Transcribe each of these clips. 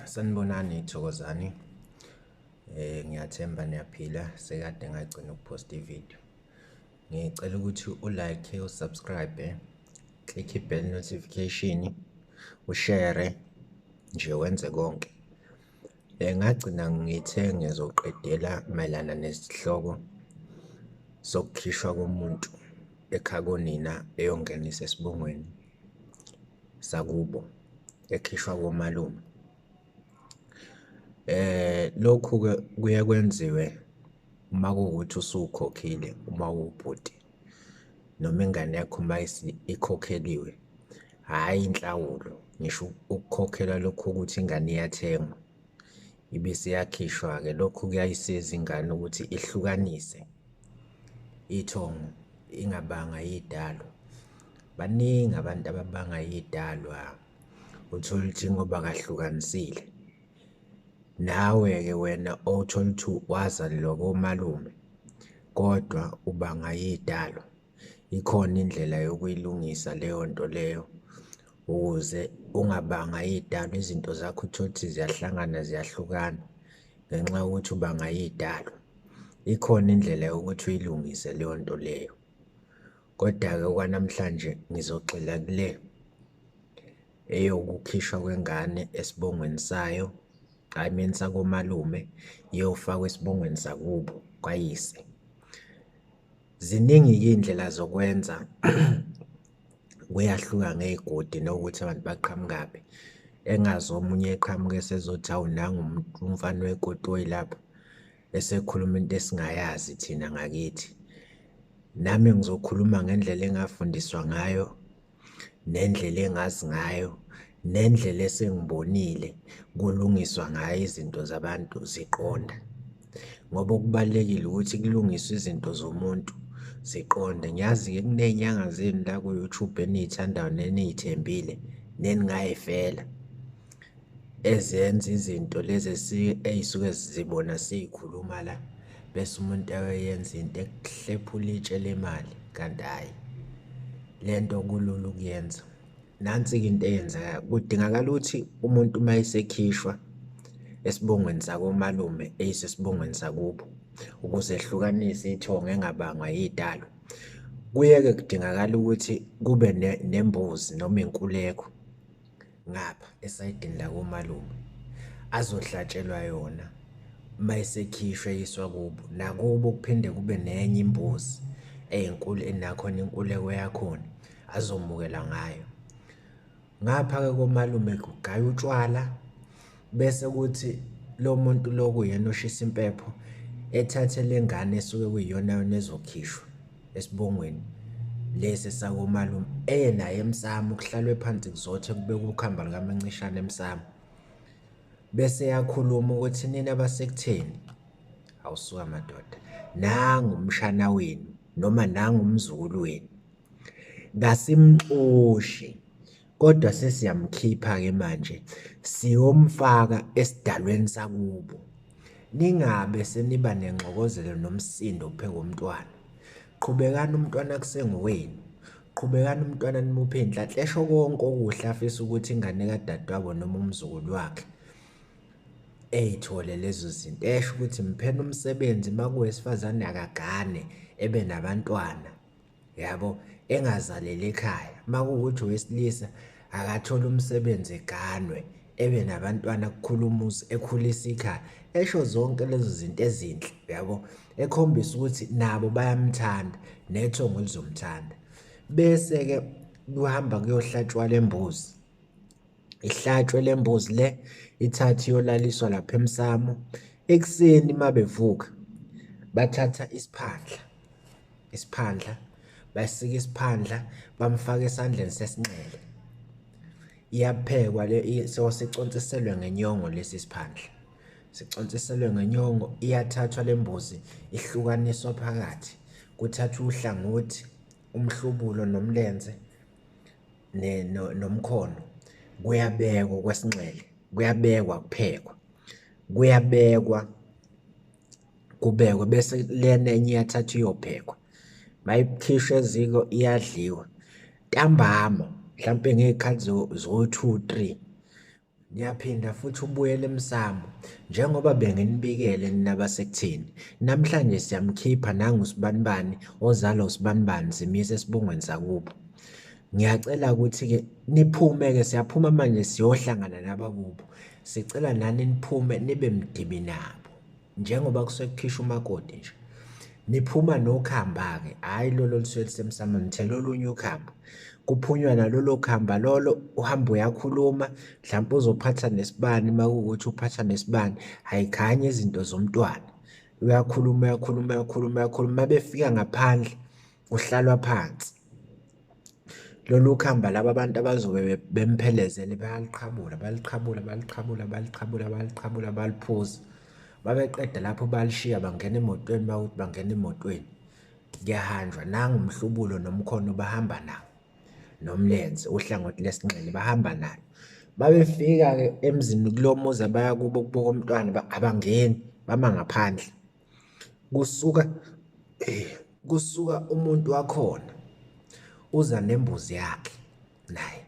Sanibonani, thokozani. Ngiyathemba niyaphila. Sekade ngagcina ukuphosta ividiyo. Ngicela ukuthi u-like, u-subscribe, click i-bell notification, ushare nje wenze konke. Ngagcina ngithe ngizoqedela mayelana nesihloko sokukhishwa komuntu ekhakonina eyongenisa esibongweni sakubo, ekhishwa komalume. Lokhu-ke kuye kwenziwe uma kuwukuthi usukhokhile uma uwubhuti noma ingane yakho uma ikhokheliwe, hhayi inhlawulo, ngisho ukukhokhelwa lokhu ukuthi ingane iyathengwa, ibese iyakhishwa-ke. Lokhu kuyayisiza ingane ukuthi ihlukanise ithongo ingabanga iy'dalwa. Baningi abantu ababanga iy'dalwa, uthole ukuthi ngoba akahlukanisile. Nawe-ke wena othola ukuthi wazalelwa komalume kodwa ubanga iy'dalwa, ikhona indlela yokuyilungisa leyo nto leyo ukuze ungabanga iy'dalwa, izinto zakho uthole ukuthi ziyahlangana ziyahlukana ngenxa yokuthi ubanga iy'dalwa. Ikhona indlela yokuthi uyilungise leyo nto leyo. Koda-ke okwanamhlanje ngizogxila kule eyokukhishwa kwengane esibongweni sayo, I mean sakomalume, iyofakwa esibongweni sakubo kwayise. Ziningi-ke iy'ndlela zokwenza, kuyahluka ngey'godi nokuthi abantu baqhamukaphi. Engazi omunye eqhamuka esezothi hawu nangu umfana wekotoyi lapha, esekhuluma into esingayazi thina ngakithi. Nami ngizokhuluma ngendlela engafundiswa ngayo, nendlela engazi ngayo, nendlela esengibonile kulungiswa ngayo izinto zabantu ziqonda. Ngoba okubalulekile ukuthi kulungiswe izinto zomuntu ziqonde. Ngiyazi-ke kuney'nyanga zenu la ku-YouTube eniy'thandayo neniy'thembile neningay'fela, ezenza izinto lezi ey'suke zibona siy'khuluma la, bese umuntu ayoyenza into ekuhlephula itshe lemali, kanti hhayi, le nto kulula ukuyenza. Nansi-ke into eyenzekayo, kudingakala ukuthi umuntu uma esekhishwa esibongweni sakomalume eyiswa esibongweni sakubo, ukuze ehlukanise ithongo engabangwa iy'dalwa, kuye-ke kudingakala ukuthi kube nembuzi noma inkuleko ngapha esayidini lakomalume, azohlatshelwa yona uma esekhishwa eyiswa kubo. Nakubo kuphinde kube nenye imbuzi eyinkulu enakhona inkuleko yakhona azomukelwa ngayo. Ngapha-ke komalume kugaywa utshwala, bese kuthi lo muntu lo okuyena oshisa impepho ethathe le ngane esuke kuyiyona yona ezokhishwa esibongweni lesi sakomalume, eye naye emsamo, kuhlalwe phansi kuzothe kubekwe ukhamba lukamancishane emsamo. Bese eyakhuluma ukuthi nina basekutheni, awusuka madoda, nangu umshana wenu noma nangu umzukulu wenu, kasimxoshi kodwa sesiyamkhipha-ke manje siyomfaka esidalweni sakubo. Ningabe seniba nengxokozelo nomsindo phezu komntwana. Qhubekani umntwana kusengowenu, qhubekani umntwana nimuphe iy'nhlanhla, esho konke okuhle afisa ukuthi ingane kadadewabo noma umzukulu wakhe ey'thole lezo zinto. Esho ukuthi mpheni umsebenzi, uma kuwesifazane akagane ebe nabantwana, yabo, engazaleli ekhaya. Uma kuwukuthi owesilisa akathole umsebenzi eganwe, ebe nabantwana, kukhule umuzi, ekhulise ikhaya. Esho zonke lezo zinto ezinhle, yabo, ekhombisa ukuthi nabo bayamthanda, nethongo lizomthanda. Bese-ke kuhamba kuyohlatshwa le mbuzi. Ihlatshwe le mbuzi le, ithathwe iyolaliswa lapha emsamo. Ekuseni uma bevuka, bathatha isiphandla, isiphandla, basika isiphandla, bamfake esandleni sesinxele. Iyaphekwa le, siconsiselwe ngenyongo lesi siphandla. Siconsiselwe ngenyongo, iyathathwa le mbuzi, ihlukaniswa phakathi. Kuthathwa uhlangothi, umhlubulo nomlenze nomkhono, kuyabekwa kwesinxele, kuyabekwa kuphekwa, kuyabekwa kubekwe, bese lena enye iyathathwa iyophekwa. Mayikhishwa eziko iyadliwa. Ntambama, mhlampe ngey'khathi zo-two, three, Ngiyaphinda futhi ubuyele emsamo njengoba benginibikele nina basekutheni. Namhlanje siyamkhipha nangu usibanibani ozalwa usibanibani simyise esibongweni sakubo. Ngiyacela ukuthi-ke niphume-ke, siyaphuma manje siyohlangana nabakubo. Sicela nani niphume nibe mdibi nabo njengoba kusuke kukhishwa umakoti nje. Niphuma nokhamba-ke, hhayi lolu olusuke lusemsamo, nithela olunye ukhamba. Kuphunywa nalolo khamba lolo, uhambe uyakhuluma, mhlampe uzophatha nesibani uma kuwukuthi uphatha nesibani, ayikhanyi izinto zomntwana. Uyakhuluma, uyakhuluma, uyakhuluma, uyakhuluma, uma befika ngaphandle kuhlalwa phansi. Lolu khamba laba abantu abazobe bemphelezele bayaliqhabula, baliqhabula, baliqhabula, baliqhabula, baliqhabula, baliphuza. Babeqeda lapho balishiya bangena emotweni, uma kuwukuthi bangena emotweni kuyahanjwa. Nangu umhlubulo nomkhono bahamba nawo, nomlenze uhlangothi lesinxele bahamba nalo. Babefika-ke emzini kulowo muzi abaya kubo kubo komntwana abangeni, bama ngaphandle. Kusuka kusuka umuntu wakhona uza nembuzi yakhe naye.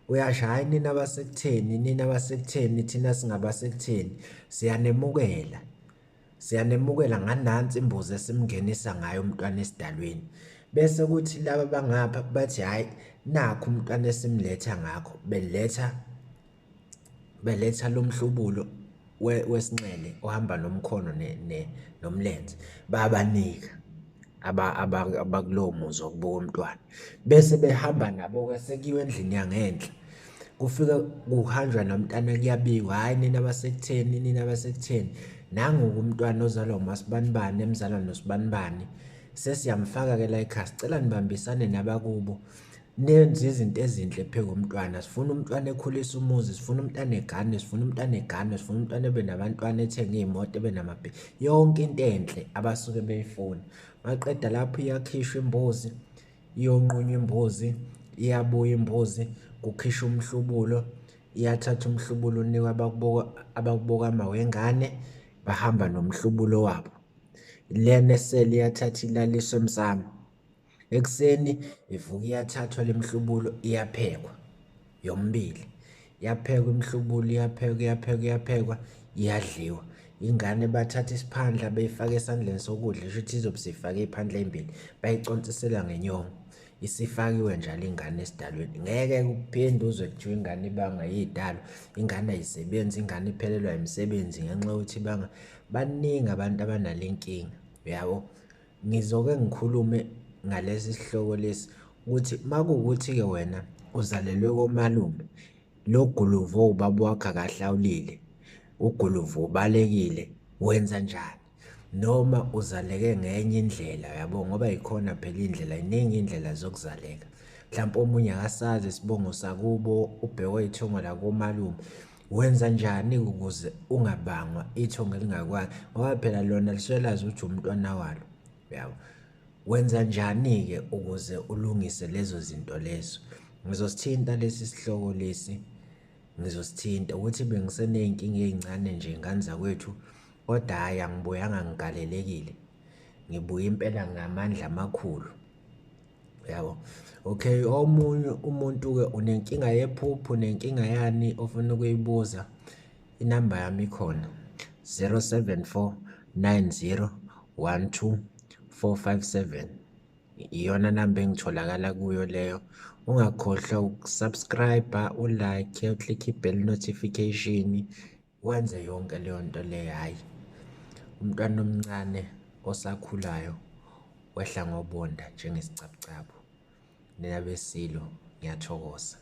Uyasho, hhayi nina basekutheni, nina basekutheni, thina singabasekutheni, siyanemukela. Siyanemukela nganansi imbuzi esimngenisa ngayo umntwana esidalweni. Bese kuthi laba bangapha bathi hhayi nakhu umntwana esimletha ngakho, beletha beletha lo mhlubulo wesinxele ohamba nomkhono nomlenze, bayabanika abakulowo muzi wakubo komntwana. Bese behamba nabo-ke sekuyiwa endlini yangenhla. Kufike kuhanjwa nomntana kuyabikwa, hhayi nina basekutheni, nina basekutheni, nangu-ke umntwana ozalwa umasibanibani emzalwa nosibanibani, sesiyamfaka-ke la ekhaya, sicela nibambisane nabakubo nenze izinto ezinhle phezu komntwana. Sifuna umntwana ekhulise umuzi, sifuna umntwana egane, sifuna umntwana egane, sifuna umntwana ebe nabantwana, ethenge iy'moto, ebe yonke into enhle abasuke beyifuna. Maqeda lapho iyakhishwa imbuzi, iyonqunywa imbuzi, iyabuya imbuzi, kukhishwa umhlubulo, iyathatha umhlubulo unikwe abakubo kama wengane, bahamba nomhlubulo wabo. Lena esele iyathathwa ilaliswe emsamo. Ekuseni ivuka iyathathwa le mhlubulo iyaphekwa yomibili. Iyaphekwa imhlubulo, iyaphekwa, iyaphekwa, iyaphekwa, iyadliwa. Ingane bathatha isiphandla beyifake esandleni sokudla, shuthi izobe isifake iy'phandla ey'mbili, bayiconsisela ngenyongo. Isifakiwe njalo ingane esidalweni. Ngeke kuphinde uzwe kuthiwa ingane ibanga iy'dalo, ingane ayisebenzi, ingane iphelelwa imisebenzi ngenxa yokuthi ibanga. Baningi abantu abanale nkinga, uyabo. Ngizoke ngikhulume ngalesi sihloko lesi ukuthi uma kuwukuthi-ke wena uzalelwe komalume, lo guluva owubaba wakho akahlawulile, uguluva ubalekile, wenza njani? Noma uzaleke ngenye indlela, uyabo, ngoba yikhona phela iy'ndlela, ziningi iy'ndlela zokuzaleka. Mhlampe omunye akasazi isibongo sakubo, ubhekwe ithongo lakomalume. Wenza njani ukuze ungabangwa ithongo elingakwazi? Ngoba phela lona lisuke lazi ukuthi umntwana walo, uyabo. Wenza njani-ke ukuze ulungise lezo zinto lezo? Ngizosithinta lesi sihloko lesi, ngizosithinta ukuthi bengiseney'nkinga ey'ncane nje ngane zakwethu, kodwa hhayi angibuyanga ngigalelekile, ngibuye impela ngamandla amakhulu, uyabo. Okay, omunye umuntu-ke unenkinga yephupho, unenkinga yani ofuna ukuyibuza, inamba yami ikhona 074 90 12 457. Iyona namba engitholakala kuyo leyo. Ungakhohlwa uku-subscribe, u-like, u-click i-bell notification, wenze yonke leyo nto leyo. Hhayi, umntwana omncane osakhulayo wehla ngobonda njengesicabucabu. Nina beSilo, ngiyathokoza.